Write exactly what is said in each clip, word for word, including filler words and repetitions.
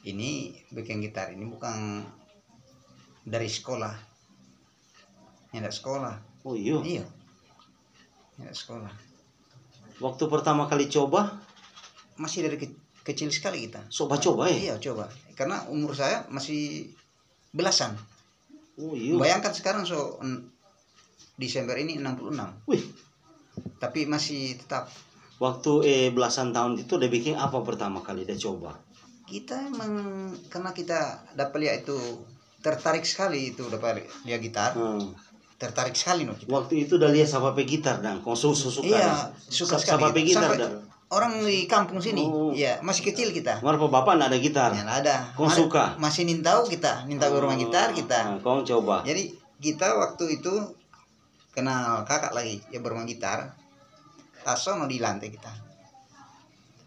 Ini bikin gitar ini bukan dari sekolah. Nyanda sekolah. Oh, iyo. Iyo. Nyanda sekolah. Waktu pertama kali coba? Masih dari ke-, kecil sekali kita. So, ba coba, eh? Iya, coba. Karena umur saya masih belasan. Oh, iyo. Bayangkan sekarang so, en-, Desember ini enam puluh enam. Wih. Tapi masih tetap. Waktu, eh, belasan tahun itu, da bikin apa pertama kali da coba? Kita emang, karena kita dapat lihat itu, tertarik sekali itu dapat lihat gitar. Hmm. Tertarik sekali no kita. Waktu itu da lihat sapa pe gitar dang, kong su-, su-, suka. Iya, dang. Suka sa-, sekali sapa pe gitar. Sampai dang. Orang di kampung sini, oh, iya, masih kecil kita. Mar pa bapa nda ada gitar? Ya, nda ada. Kong suka? Masih nintau kita, nintau bermain gitar kita. Ah, kong coba. Jadi, kita waktu itu kenal kakak lagi, ya bermain gitar. Tasono di lantai kita.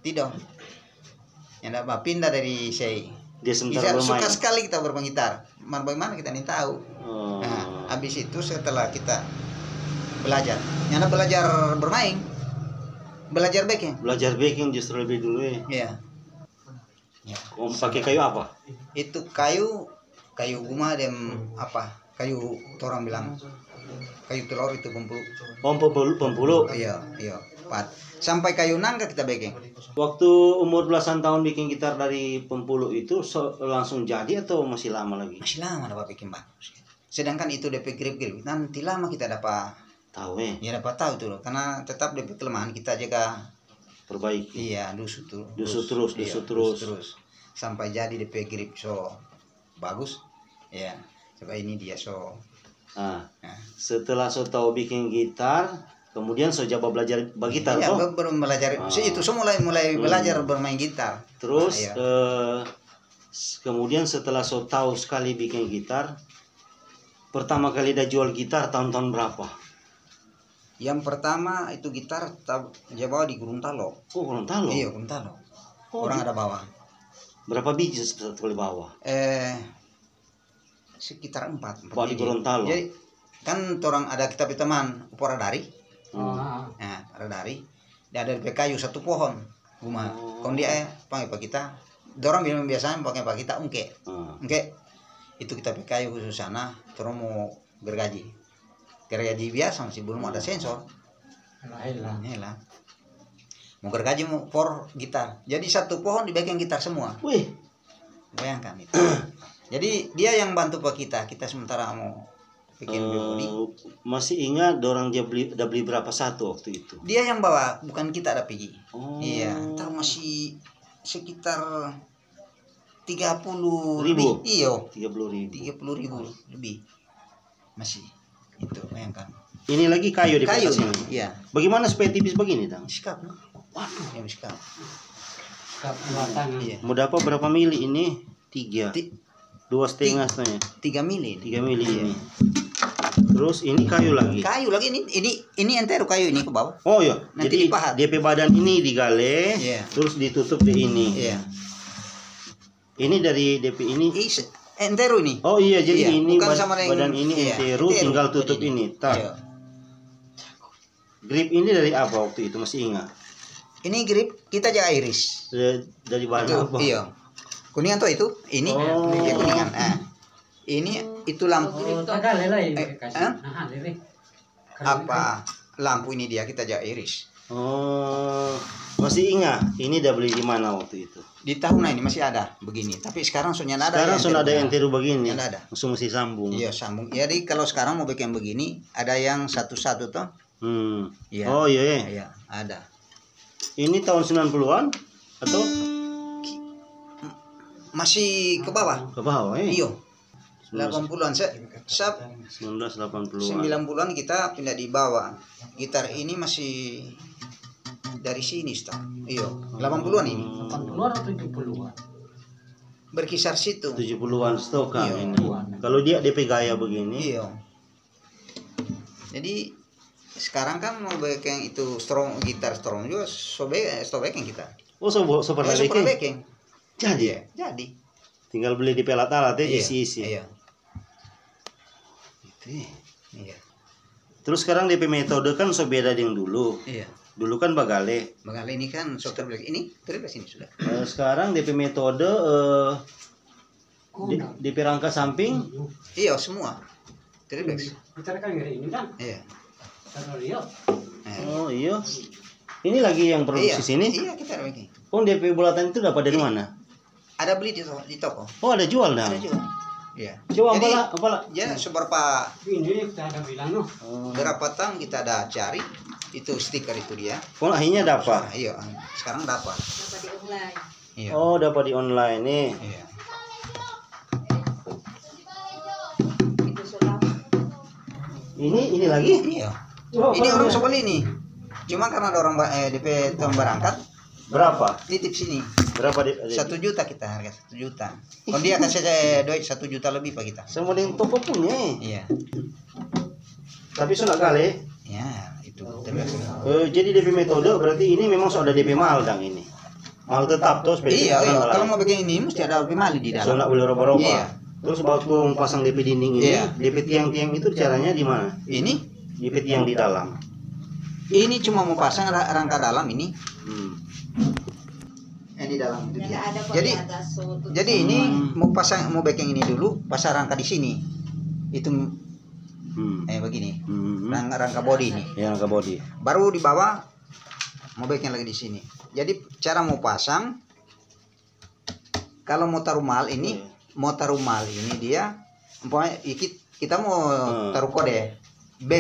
Tidong. Nyanda bapinda dari sei. Dia sementara bermain. Suka sekali kita bermain gitar. Mar bagaimana kita nintau. Oh. Nah, habis itu setelah kita belajar. Nyanda belajar bermain. Belajar beking. Belajar beking justru lebih dulu, eh. Iya. Ya. Kong pake kayu apa? Itu kayu, kayu guma deng apa? Kayu torang bilang kayu telor itu pempulu. Oh, pempulu, pempulu. Iya, iya. Pat. Sampai kayu nangka kita beking. Waktu umur belasan tahun bikin gitar dari pempulu itu, so, langsung jadi atau masih lama lagi? Masih lama dapat bikin bagus. Sedangkan itu depe grip-grip, nanti lama kita dapa tahu, eh. Ya, dapa tahu tu, karena tetap depe kelemahan kita jaga perbaiki. Iya, dusu tu. Dusu terus, iya, dusu terus. Dusu terus. Sampai jadi depe grip so bagus. Ya, coba ini dia so. Ah, nah. Setelah so tahu bikin gitar, kemudian so jaba belajar bagitar, iya, toh? Be-, belum belajar. Ah. Si itu so mulai, mulai belajar bermain gitar. Terus, nah, iya. Eh, s-, kemudian setelah so tahu sekali bikin gitar, pertama kali da jual gitar tahun-tahun berapa? Yang pertama itu gitar ta-, dia bawa di Gorontalo. Oh, Gorontalo? Iya, Gorontalo. Oh, orang ada bawa. Berapa biji satu kali bawa? Eh, sekitar empat, empat biji. Bawa di Gorontalo? Jadi, kan torang ada kita pe teman, Upo Radari. Hmm. Ah. Nah, Radari. Dia ada depe kayu satu pohon rumah. Oh. Kong dia, eh, pake pa kita. Dorang bilang biasanya pake pa kita ungke. Hmm. Ungke. Itu kita pe kayu khusus sana, torang mo gergaji. Gergaji biasa masih belum ada sensor. Lah, lah. Iya lah. Mo gergaji mo for gitar. Jadi satu pohon dibikin gitar semua. Wih. Bayangkan itu. Jadi dia yang bantu pa kita, kita sementara mo bikin body. Eh, masih ingat dorang dia beli, da beli berapa satu waktu itu? Dia yang bawa, bukan kita da pigi. Oh. Iya, tahu masih sekitar tiga puluh ribu? Lebih. Iyo. Tiga puluh ribu. Tiga puluh ribu lebih. Masih. Itu, bayangkan. Ini lagi kayu di atas ini. Iya. Bagaimana supaya tipis begini, Dang? Sikap, no? Waduh. Yang sikap. Sikap dua tangan. Iya. Mo dapa berapa mili ini? Tiga. Ti-, dua setengah ti-, setengah. Tiga mili ini. Tiga mili ini. Iya. Terus ini kayu lagi. Kayu lagi ini, ini, ini entero kayu ini ke bawah. Oh iya. Nanti dipahat. Jadi dia pe badan ini digale, iya, terus ditutup di ini. Iya. Ini dari depe ini. Ih, se-, entero ini. Oh iya, jadi ini bukan bad-, sama deng, badan ini iya, entero, entero, tinggal tutup ini. Tah. Iya. Grip ini dari apa waktu itu, masih ingat? Ini grip kita jaga iris. Da-, dari bahan apa? Iya. Kuningan to itu? Ini. Oh. Iya, kuningan. Ah. Ini itu lampu. Oh, tagale lah ini, eh, kasih. Hah? Nah, lele. Apa lampu ini dia kita jaga iris. Oh, masih ingat? Ini da beli di mana waktu itu? Di tahun ini masih ada begini, tapi sekarang so nyanda ada. Sekarang so nyanda ada yang tiru begini. Nyanda ada. Langsung mesti sambung. Iya, sambung. Jadi kalau sekarang mo bikin begini, ada yang satu-satu toh. Hmm. Iya. Oh, iya, iya. Iya, ada. Ini tahun sembilan puluhan atau? Masih ke bawah. Ke bawah, eh? Iyo. Delapan puluhan, se-, sab-, sembilan belas delapan puluhan. Sembilan puluhan kita pindah di bawah. Gitar ini masih dari sini, sto. Iyo, delapan puluhan ini. Delapan puluhan atau tujuh puluhan? Berkisar situ. Tujuh puluhan sto kan ini. Iyo. Kalau dia depe gaya begini. Iyo. Jadi sekarang kan mo biking itu strong, gitar strong juga, so be-, so biking kita. Oh, so bo-, so pernah biking? Jadi? Iya, jadi. Tinggal beli di pelat-alat ya, iya, isi-isi. Iya. Itu ya. Iya. Terus sekarang depe metode kan so beda deng dulu. Iya. Dulu kan bagale. Bagale ini kan so tripleks ini, tripleks ini sudah. Eh, sekarang D P metode, eh, di, D P rangka samping. Iya, semua. Tripleks. Kita kan ngeri ini kan. Iya. Taruh dia. Eh. Oh, iya. Ini lagi yang produksi sini? Iya, kita lagi. Kong D P bulatan itu dapat dari mana? Ada beli di to-, di toko. Oh, ada jual dah? Ada jual. Iya. Coba. Jadi, apalah, apalah. Ya, seberapa ini kita ada bilang, no. Oh. Berapa tahun kita ada cari, itu stiker itu dia. Kong akhirnya dapat? Iya, sekarang dapat. Dapat di online. Iya. Oh, dapat di online nih. Iya. Ini, ini lagi? Iya. Oh, ini orang so beli nih. Cuma karena ada orang ba-, eh, D P tong berangkat. Berapa? Titip sini. Berapa di, di? Satu juta kita harga, satu juta. Kong dia kasih, eh, duit satu juta lebih pa kita. Sama deng toko punya, eh? Iya. Tapi so nda kale? Ya, itu terbiasa. Eh, jadi D P metode berarti ini memang so ada D P mahal dang ini. Mahal tetap, to, spesifikasi. Iya, iya. Kalau mau bikin ini, mesti ada D P mahal di dalam. So nda boleh roba-roba. Iya. Terus, waktu pasang D P dinding ini, iya, D P tiang-tiang itu caranya di mana? Ini? D P tiang di dalam. Ini cuma mau pasang ra-, rangka dalam ini. Hmm. Yang di dalam itu dia. Jadi, jadi ini mau pasang, mau biking ini dulu, pasang rangka di sini. Itu, hmm, eh, begini. Hmm. Rang-, rangka bodi ini. Ya, rangka bodi. Baru di bawah mau biking lagi di sini. Jadi, cara mau pasang, kalau mau taruh mal ini, hmm, mau taruh mal ini dia, umpamanya, i-, kit-, kita mau, hmm, taruh kode B.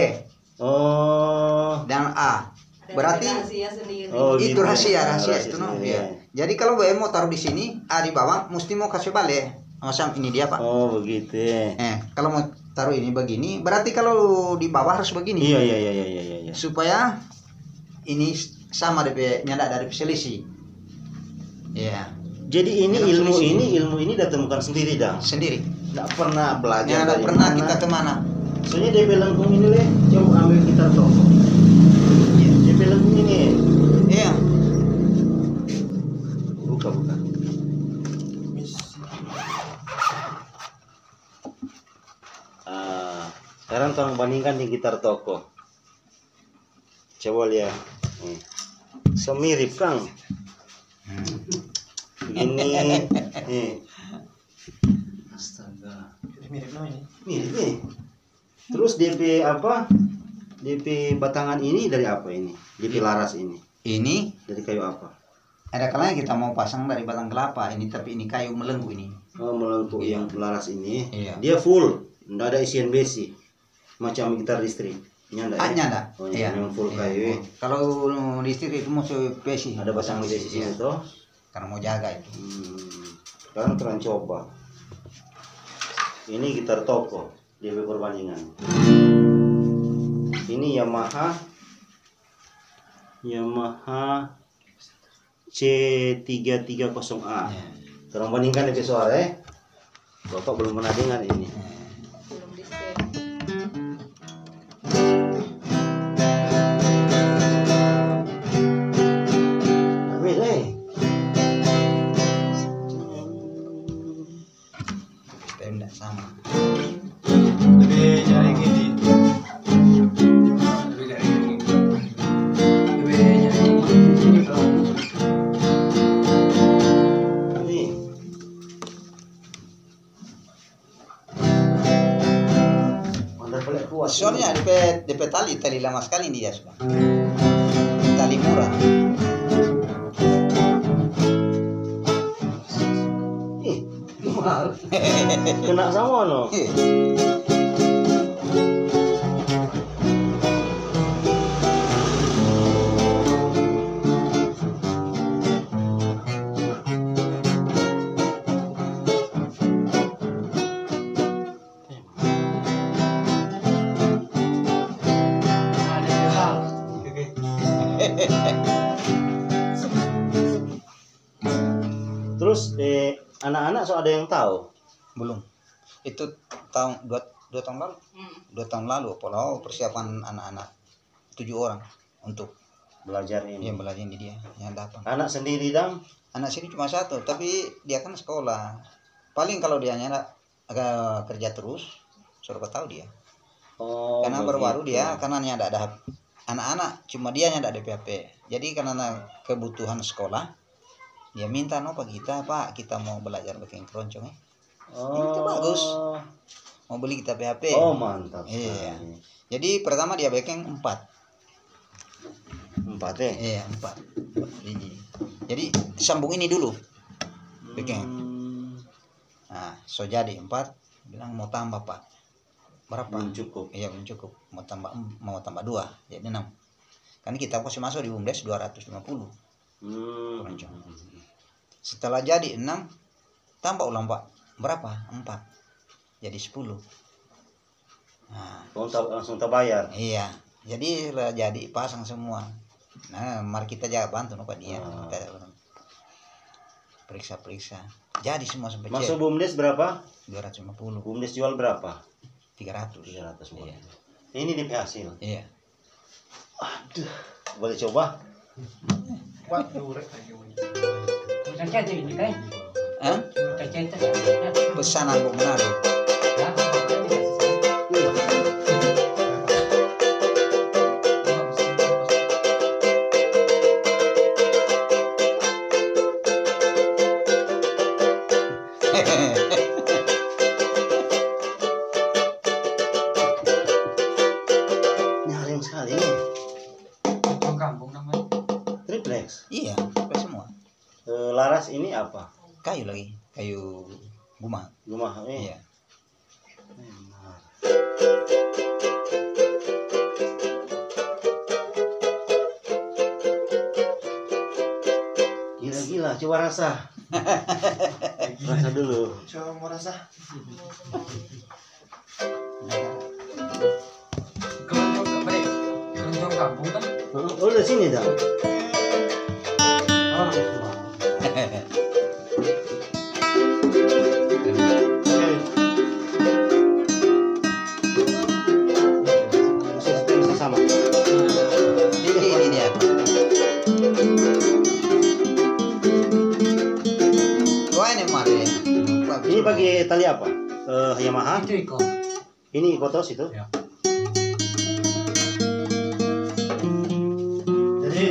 Oh. Dan A. Berarti rahasia sendiri. Oh, itu gitu. Rahasia, rahasia itu, no? Rahasia sendiri, iya. Jadi kalau B mau taruh di sini, A di bawah, mesti mau kasih bale. Macam ini dia, Pak. Oh, begitu. Eh, kalau mau taruh ini begini, berarti kalau di bawah harus begini. Iya, iya, iya. Supaya ini sama depe, nyanda ada depe selisih. Iya. Jadi ini ilmu ini, ilmu ini da temukan sendiri dang? Sendiri. Nda pernah belajar dari mana? Nda pernah kita ke mana. Soalnya depe lengkung ini, le, coba ambil gitar to. Iya. Depe lengkung ini. Iya. Buka, buka. Ah, sekarang tong bandingkan deng gitar toko. Coba lia. Nih. So mirip, kang. Ini, nih. Astaga. Mirip no ini? Mirip, nih. Terus depe apa? Depe batangan ini dari apa ini? Depe laras ini? Ini dari kayu apa? Ada kalanya kita mau pasang dari batang kelapa ini, tapi ini kayu melengkung ini. Oh, melengkung yang laras ini. Iya. Dia full, nda ada isian besi. Macam gitar listrik. Nyanda, ya? Ah, nyanda. Oh, iya, memang full kayu, ya. Kalau listrik itu musti besi. Ada pasang besi sini, toh? Karena mau jaga itu. Hmm. Sekarang torang coba. Ini gitar toko, depe perbandingan. Ini Yamaha, Yamaha C tiga tiga kosong A. Iya. Torang bandingkan depe suara, eh. Bapak belum pernah dengar ini. Belum di-scan. Tapi, eh. Supaya nda sama. Lebih nyari gini. Lebih nyari gini. Lebih nyari gini. Nih. Soalnya depe, depe tali, tali lama skali ini dia sudah. Tali murah. Ih, mahal. Kena sama no. Iya. Terus, eh, anak-anak so ada yang tahu? Belum. Itu tahun dua, dua tahun lalu. Hmm. Dua tahun lalu, pola persiapan anak-anak tujuh orang untuk belajar ini. Iya, belajar ini dia yang datang. Anak sendiri dang? Anak sini cuma satu, tapi dia kan sekolah. Paling kalau dia nyanda, agak kerja terus, so dapa tahu dia. Oh, karena baru-baru dia, karena nyanda ada Anak-anak cuma dia nyanda ada P H P. Jadi karena kebutuhan sekolah, dia minta no pa kita, "Pak, kita mau belajar bikin keroncong, eh." Ini tuh bagus. Oh. Mau beli kita P H P. Oh, mantap sekali. Iya. Jadi pertama dia bikin empat. Empat, eh? Iya, empat. Empat biji. Jadi sambung ini dulu. Bikin. Hmm. Nah, so jadi empat, bilang, "Mau tambah, Pak." "Berapa?" "Belum cukup." Iya, "Belum cukup. Mau tambah em-, mau tambah dua, jadi enam." Kan kita kasi maso di bumdes dua ratus lima puluh. Hmm. Keroncong. Setelah jadi enam, tambah ulang, Pak. "Berapa?" "Empat." Jadi sepuluh. Nah. Kong ta-, langsung tabayar? Iya. Jadi la jadi pasang semua. Nah, mar kita ja bantu no pa dia. Ah. Kita periksa-periksa. Jadi semua sampe. Maso bumdes berapa? Dua ratus lima puluh. Bumdes jual berapa? Tiga ratus. Tiga ratus. Iya. Ini depe hasil? Iya. Aduh, boleh coba? Waduh, rek. Hah? Pesanan Buk Manado. Ini harum sekali ini. Kampung namanya. Triplex. Iya, triplex semua. Eh, laras ini apa? Kayu lagi, kayu guma. Guma, eh. Iya. Gila, gila, coba rasa. Rasa dulu. Coba mau rasa. Keroncong, apa deh? Keroncong kampung kan? Oh, udah sini dah. Oh. Sistem sesama. Ini, ini dia. Wah, ini mah dia. Ini pakai tali apa? Eh, Yamaha? Itu iko. Ini iko tos itu? Ya. Jadi,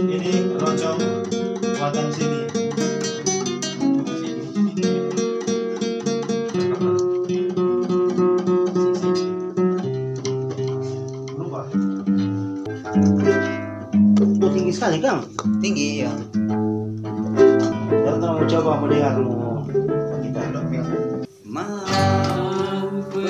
ini keroncong buatan sini. Berubah. Oh, tinggi sekali, Kang. Tinggi, ya. Baru kita mau coba, mau dengar, mau kita. Mampeturu.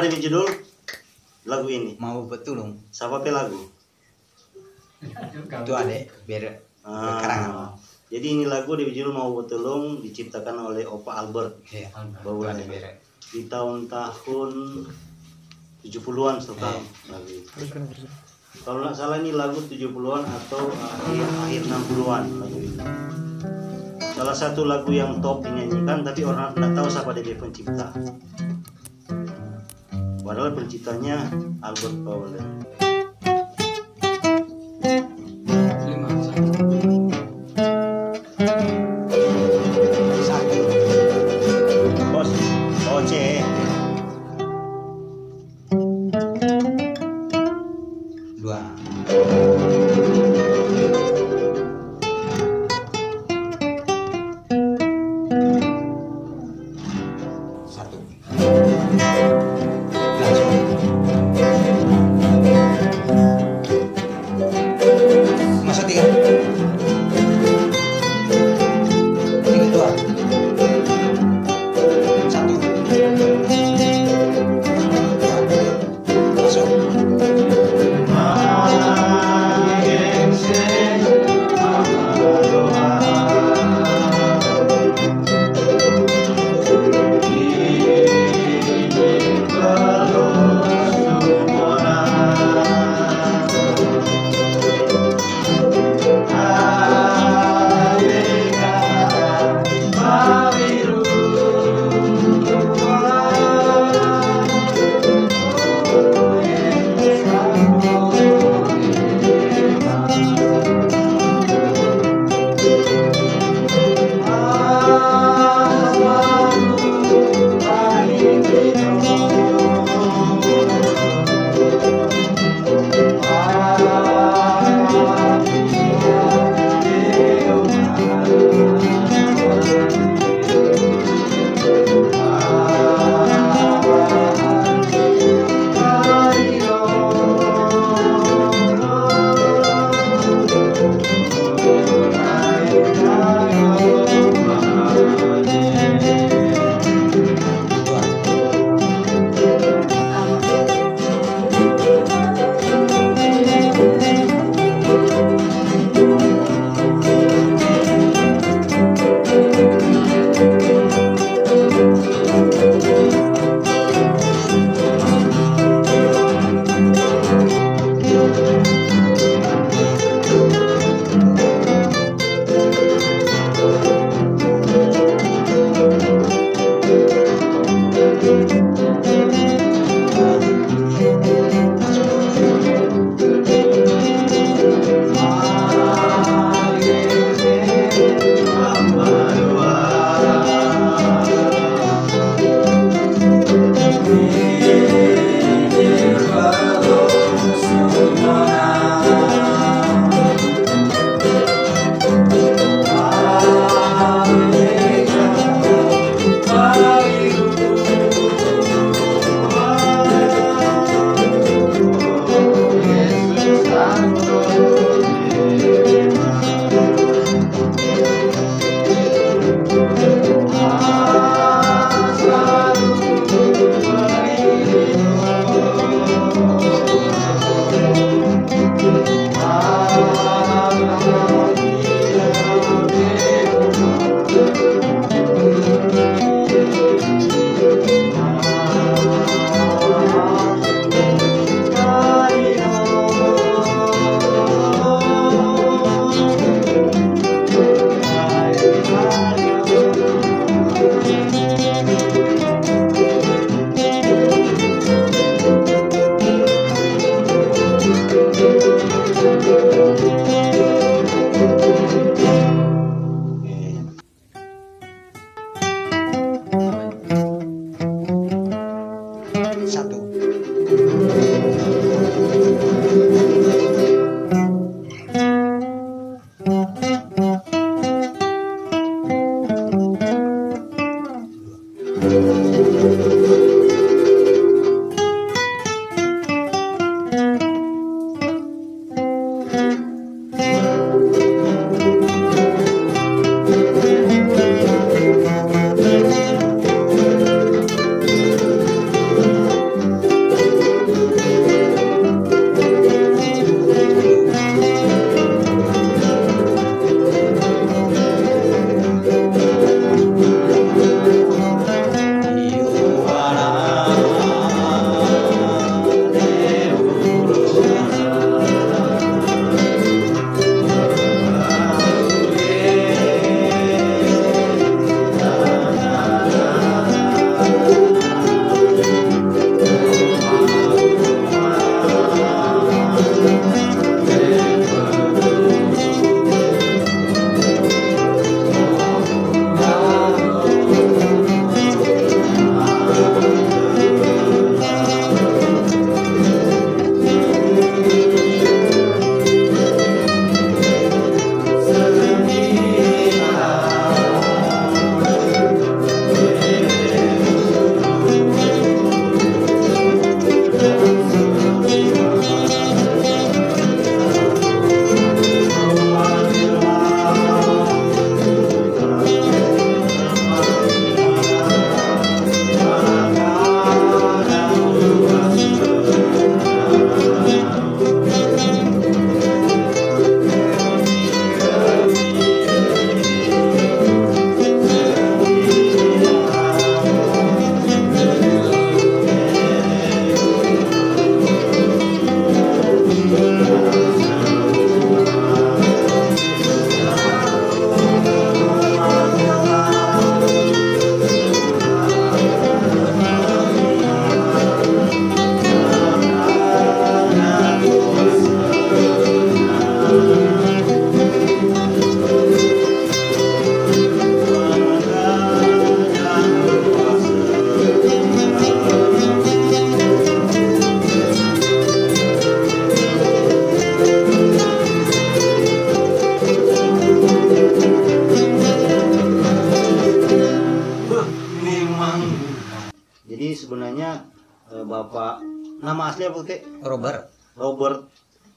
Ini judul lagu ini. Mau betul dong. Siapa pe lagu? Itu ada beda. Ah, jadi ini lagu di judul Mau Betul dong diciptakan oleh Opa Albert. Iya, Baulai. Di tahun-tahun tujuh puluhan, so, iya, lagu itu. Kalau nggak salah, ini lagu tujuh puluhan atau akhir, akhir enam puluhan lagu itu. Salah satu lagu yang top dinyanyikan, tapi orang nggak tahu siapa dia pencipta. Padahal penciptanya Albert Paulin. Satu. Bos, Oce. Dua. Satu. Pak, nama asli apa, Te? Robert. Robert,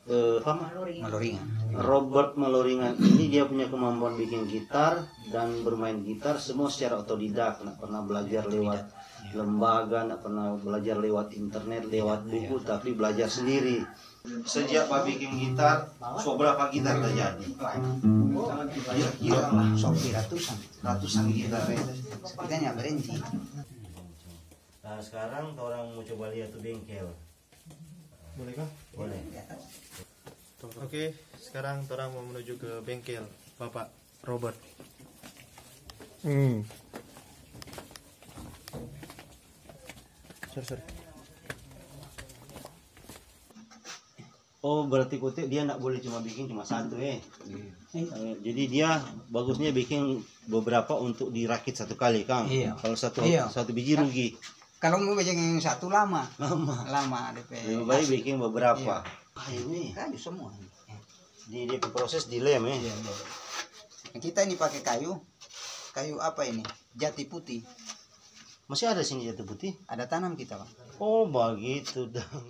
eh, apa, Ma? Maloringan. Robert Maloringan ini dia punya kemampuan bikin gitar dan bermain gitar semua secara otodidak, nggak pernah belajar lewat lembaga, nggak pernah belajar lewat internet, lewat buku, tapi belajar sendiri. Sejak Pak bikin gitar, so berapa gitar terjadi? Kira-kira lah. So, ratusan. Ratusan gitar, ya. Sepertinya berhenti. Nah, sekarang orang mau coba lihat tuh bengkel. Boleh kah? Boleh. Oke, sekarang orang mau menuju ke bengkel Bapak Robert. Hmm. Sorry, sorry. Oh, berarti kote dia ndak boleh cuma bikin cuma satu, eh. Iya. Eh, jadi dia bagusnya bikin beberapa untuk dirakit satu kali, Kang. Iya. Kalau satu, iya, satu biji rugi. Kalau mau bikin yang satu lama. Lama. Lama, depe. Lebih baik bikin beberapa. Iya. Kayu ini. Kayu semua. Di, di proses dilem, eh. Iya, iya. Kita ini pakai kayu. Kayu apa ini? Jati putih. Masih ada sini jati putih? Ada tanam kita, Bang. Oh, begitu dong.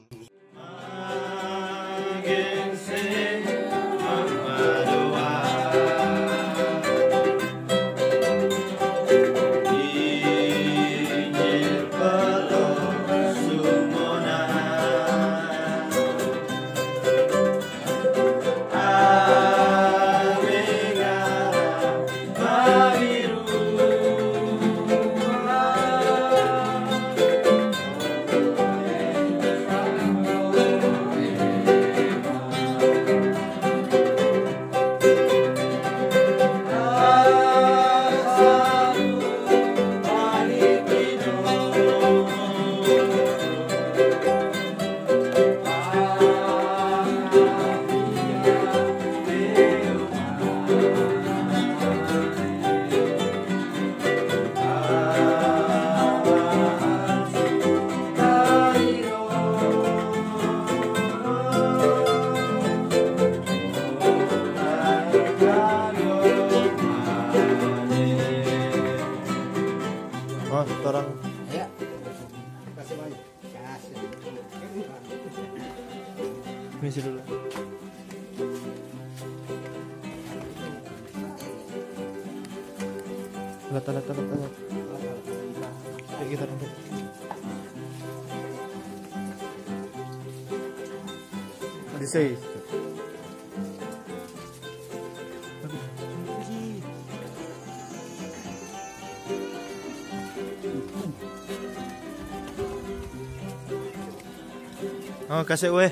Oh, torang. Ya. Kasih banyak. Misi dulu. Lata, lata, lata, lata. Yuk, kita nanti. Di sini. Oh, kasih weh.